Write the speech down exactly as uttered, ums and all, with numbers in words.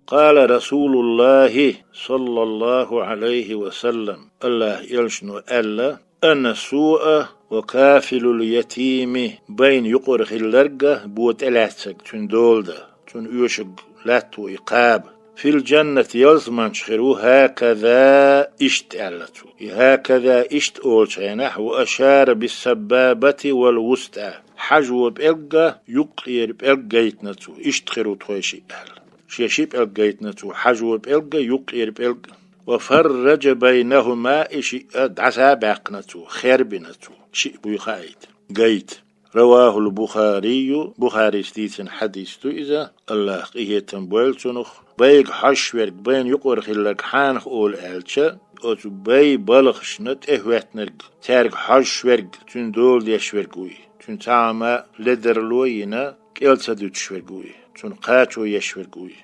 قال رسول الله صلى الله عليه وسلم, Аллахьа элчано аьлла: النسوء وكافل اليتيم, байна юкъара хилларг а, бо тӀелаьцнарг, цуьнан дола дан, цунна оьшург латтаво и кхаба, في الجنة, ялсаманчу хир ву, هكذا, иштта аьлла цо. И هكذا иштта олучу хенахь, وأشار بالسبابة والوسطى, хьажо пӀелг а, юккъера пӀелг а гайтина цо, иштта хир ву тхойшиъ аьлла. Шен ши пӀелг гайтина цо, хьажо пӀелг а, юккъера пӀелг а. وفرج بينهما, и шиъ а дӀаса а баьккхина цо, хер а бина цо, шиъ буй хаийта, гайта. رواه البخاري, Бухарис дийцина хьадис ду иза, Аллахьа къинхетам бойла цунах. Байга хьожуш верг, байна юкъара хилларг хьанах олу аьлча, оцу бай балхашна тӀехӀоьттинарг, цаьрга хьожуш верг, цуьнан дола деш верг вуй. Цуьнан цхьа хӀума ледарло а йина, кӀел ца дуьтуш верг вуй. Цунна кхачо еш верг вуй.